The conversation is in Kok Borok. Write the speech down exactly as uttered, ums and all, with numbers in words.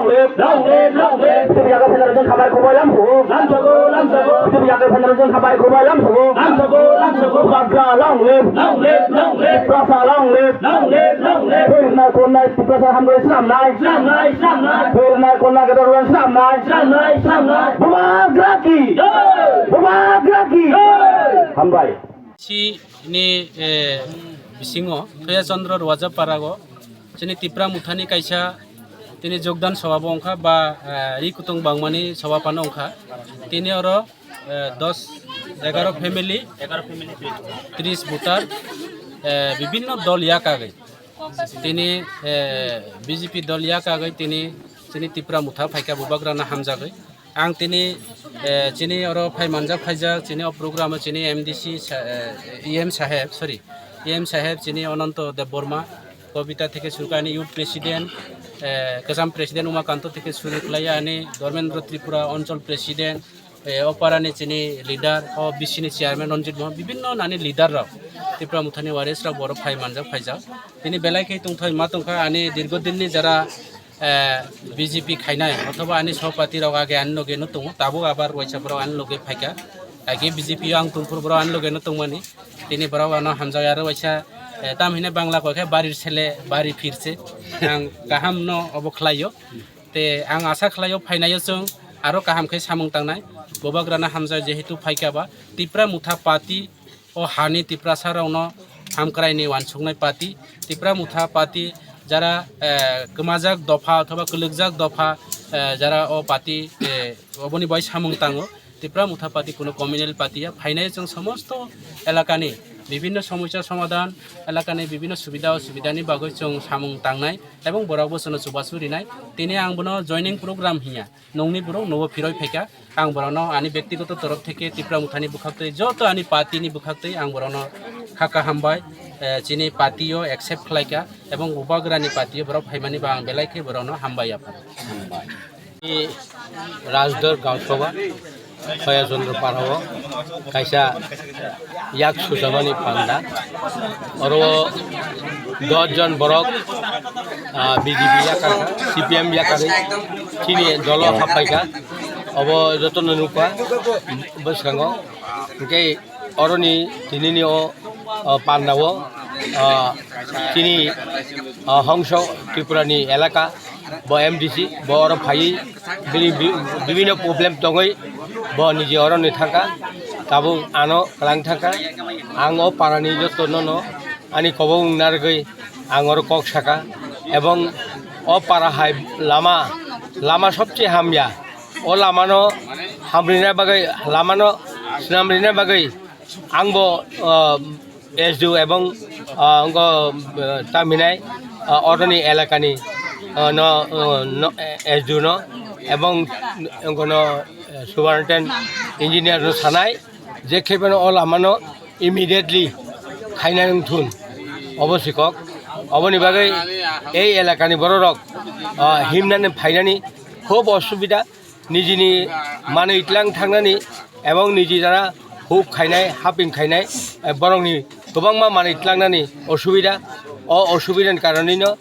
Long live, long live. Bitu Yaga Federation khabai khubai lamsogo. Lamsogo, lamsogo. Bitu Yaga Federation khabai khubai lamsogo. Lamsogo, lamsogo. Bubagra long live. Long live, long live. Tiprasa long live. Long live, long live. Phirnai khornai Tiprasa hambai swnamnai. Swnamnai, swnamnai. Phirnai khornai Gador swnamnai. Swnamnai, swnamnai. Bubagra ki. Jai. Bubagra ki. Jai. Hambai. Si ni, eh, bisingo Thoya Chandra Ruwaja Parago chini Tipra Muthani kaisa tini jogdan soba bo wngkha ba, eh, ri kutung bangmani soba phano wngkha. Tini oro, eh, dos, egaro family, tris voter, eh, bibinno dol yakagwi. Tini, eh, B J P dol yakagwi tini chini Tipra Mutha phaikha bubagrano hamjagwi. Ang tini, eh, chini oro phai manjak phaijak, chini o program o chini M D C sa-, eh, E M saheb, sorry, E M saheb chini Ananto Debbarma, Kobita theke suru khe ani youth president, eh, kwcham president Umakanto theke suru khlaiya ani Dharmendra Tripura Anchal president, eh, o parani chini leader, o B C ni chairman Ranjit Mohan, bibinno nani leader rok, Tipra Muthani warriors rok borok phai manjak phaijak. Tini belai khe tongthai ma tongkha ani dirgo dinni jara eh, B J P khainai, othoba ani sopati rok age ani loge no tongo, tabuk abar waisa borok ani loge phaikha. Age B J P o ang tongphuru borok ani loge no tongmani. Tini borok ano hamjak aro waisa, eh, tam hinai Bangla koi khe barir sele, bari phirse. Ang kaham no obo khlaio. Te ang asa khlaio phainaio chwng aro kaham khe samung tangnai. Bubagrano hamjak jehetu phaikha ba Tipra Mutha Party o hani Tiprasa rokno hamkraini wansuknai party, Tipra Motha party, jara, eh, kwmajak dopha othoba kwlwkjak dopha, eh, jara o party, eh, oboni bai samung tango. Tipra Motha party kuno communal party ya, phainai chwng somosto elakani bibinno somosya somadhan, elakani bibinno subida osubidani bagwi chwng samung tangnai ebong borok bo chwngno chubachu rinai. Tini ang bono joining program hinya. Nungni borok nobo phiroi phaikha. Ang borokno ani bektigoto torof theke Tipra Mothani bwkhaktwi, joto ani party ni bwkhaktwi ang borokno kha kaham bai, eh, chini party o accept khlaikha, ebong Bubagrani party o borok phaimani ba ang belai khe borokno hambai yapha. Hambai. I Rajdor Gaon Sabha, Soya Chandra Para o kaisa yak sujamani panda. Oro dos jon borok, ah, B J P yakar, C P M yakar, chini dolo happaikha. Obo jotono nukha bwskango. Hwnkhe oroni tinini o, o pandao, ah, chini, ah, Hongso Tripurani elaka, bo M D C, bo oro phaiwi bini bi-, bibinno problem tongwi bo niji oroni thangkha, tabuk ano kwlang thangkha. Ang o parani jotono no ani kobok wng narwgwi ang oro kok saka, ebong o para hai lama, lama sobse hamya, o lamano hamrina bagwi, lamano swnamrina bagwi ang bo, ah, S D O ebong, ah, wngkha, ah, tamhinai, ah, oroni elakani, ah, no, ah, no, S D O no ebong wngkha no, ah, superintendent engineer no sanai je khe phano o lamano immediately khaina wngthun, obo sikok. Oboni bagwi ei elakani bororok, ah, himnani phainani khub osubida. Nijini manwi tlang thangnani ebong niji jara huk khainai, haping khainai, eh, borokni kwbangma manwi tlangnani osubida. O osubidani karonwino